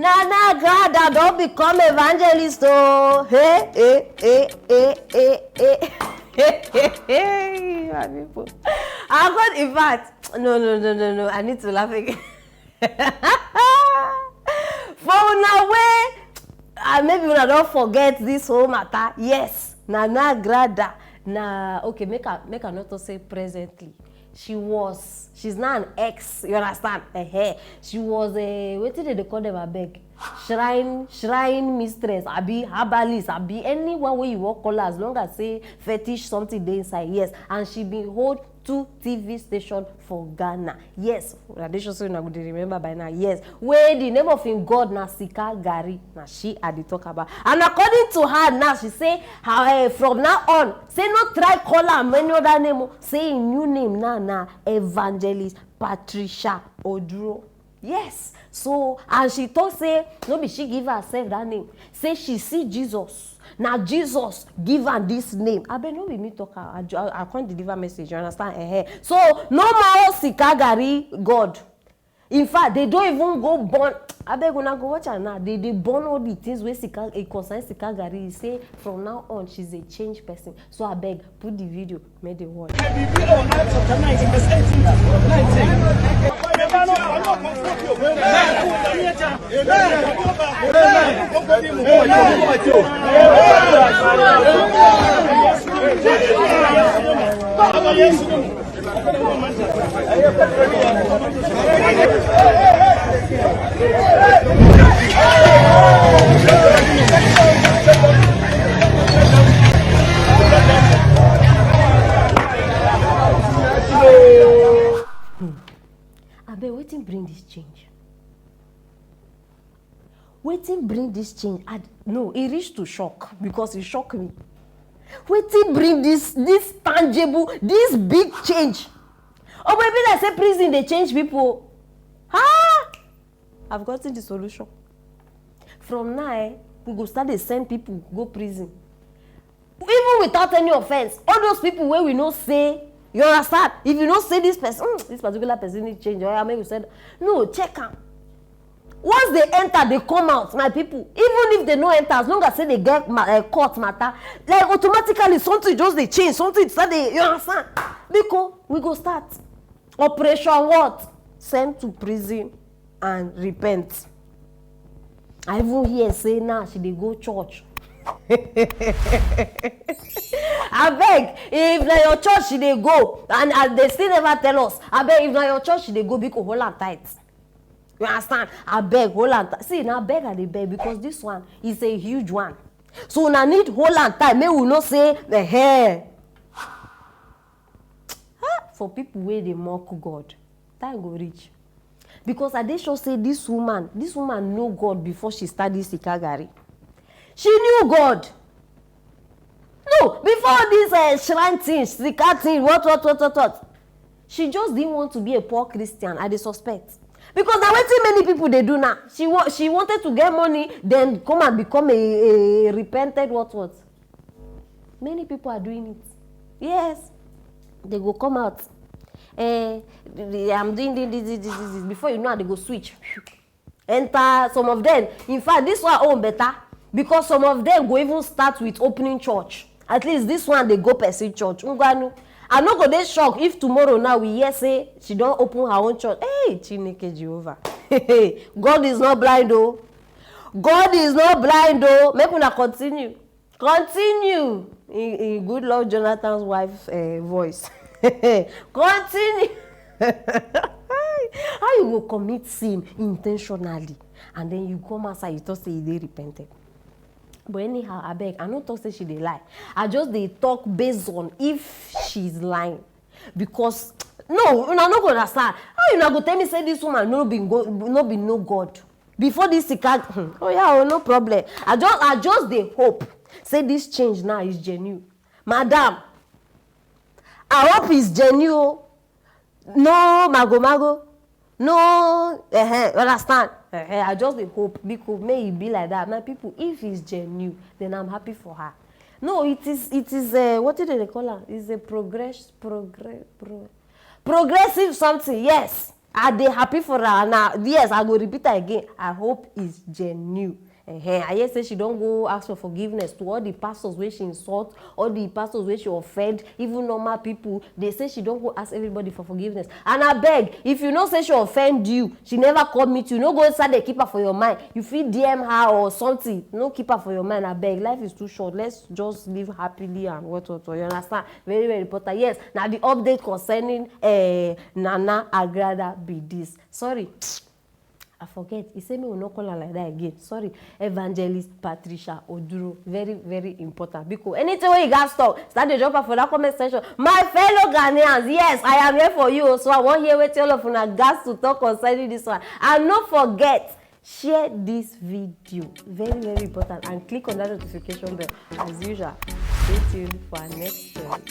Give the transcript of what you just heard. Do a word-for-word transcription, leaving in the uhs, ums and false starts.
Nana Grada don become evangelist o. Hey, hey, hey, hey, hey, hey. Hey, hey, hey, my people. I got, in fact, no, no, no, no, no. I need to laugh again. For una way, uh, maybe una don forget this whole matter. Yes, Nana Grada. Na, okay, make I, make I not to say presently. She was, she's now an ex, you understand? Uh-huh. She was a, wetin dem dey call them, abeg? Shrine, shrine mistress, abi herbalist, abi anyone wey you wan call her, as long as say fetish something dey inside, yes. And she bin hold two T V station for Ghana. Yes, I dey sure say una go dey remember by now. Yes, wey the name of im god na Sika Gari, na she I dey talk about. And according to her now, she say her, eh, from now on, say no try call am any other name o. Say im new name now na Evangelist Patricia Oduro. Yes, so, and she talk say no be she give herself that name. Say she see Jesus. Na Jesus give am this name. Abeg, no be me talk am. I ju-, I, I come deliver message, you understand? Eh, eh. So, no more Sika Gari god. In fact, they don even go burn. Abeg, una go watch am now. They, they burn all the things wey Sika, e concern Sika Gari. E say from now on, she's a changed person. So, abeg, put the video, make they watch. Abeg, wetin bring this change? Wetin bring this change? I, no, e reach to shock, because e shock me. Wetin bring this, this tangible, this big change? Oh, but e be like say prison dey change people. Ah! I've gotten the solution. From now, eh, we go start dey send people go prison. Even without any offense, all those people wey we know say, you understand? If you know say this person, mm, this particular person need change, or make we send, no, check am. Once they enter, they come out, my people. Even if they no enter, as long as say they get ma-, eh, court matter, like, automatically something just dey change, something start dey, you understand? Because we go start. Operation what? Send to prison and repent. I even hear say now she dey go church. Abeg, if na your church she dey go, and, and they still never tell us, abeg, if na your church she dey go, biko, hold am tight. You understand? Abeg, hold am tight. See, na beg I dey beg, because this one is a huge one. So una need hold am tight, make we know say, eh, eh. Ah, for people wey dey mock God, time go reach. Because I dey sure say this woman, this woman know God before she start this Sika Gari. She knew God. No, before this, eh, shrine thing, Sika thing, what, what, what, what, what. She just didn't want to be a poor Christian, I dey suspect. Because na wetin many people dey do now. She wa-, she wanted to get money, then come and become a, a repented what, what. Many people are doing it. Yes. They go come out. Eh, I'm doing this, this, this, this, this. Before you know, they go switch. Enter some of them. In fact, this one own better, because some of them go even start with opening church. At least this one dey go person church. Ngwanu, I no go dey shock if tomorrow now we hear say she don open her own church. Hey, Chineke Jehovah. God is not blind o. God is not blind o. Make una continue. Continue. In, in Goodluck Jonathan's wife, eh, voice. Continue. How you go commit sin intentionally and then you come outside, you talk say you dey repented? But anyhow, abeg, I no talk say she dey lie. I just dey talk based on if she's lying. Because, no, una no go understand. How una go tell me say this woman no be go, no be no God? Before this Sika, hmm, oh yeah, oh, no problem. I just, I just dey hope say this change now is genuine. Madam, I hope it's genuine o. No mago mago. No, eh, understand? Eh, I just dey hope, biko, may e be like that. My people, if it's genuine, then I'm happy for her. No, it is, it is, eh, what do they call am? It's a progress, progress, pro-, progressive something, yes. I dey happy for her. Now, yes, I go repeat her again. I hope it's genuine. Uh-huh. I hear say she don go ask for forgiveness to all the pastors wey she insult, all the pastors wey she offend, even normal people. They say she don go ask everybody for forgiveness. And I beg, if you know say she offend you, she never come meet you, no go inside dey keep her for your mind. You fit D M her or something. No keep her for your mind, I beg. Life is too short. Let's just live happily and what what what. You understand? Very, very important. Yes, now the update concerning uh, Nana Agrada be this. Sorry. I forget. He said me will not call her like that again. Sorry. Evangelist Patricia Oduro. Very, very important. Because anything wey you guys talk, start the drop for that comment section. My fellow Ghanaians, yes, I am here for you. So I want hear what all of una guys to talk concerning this one. And no forget, share this video. Very, very important. And click on that notification bell. As usual, stay tuned for our next story.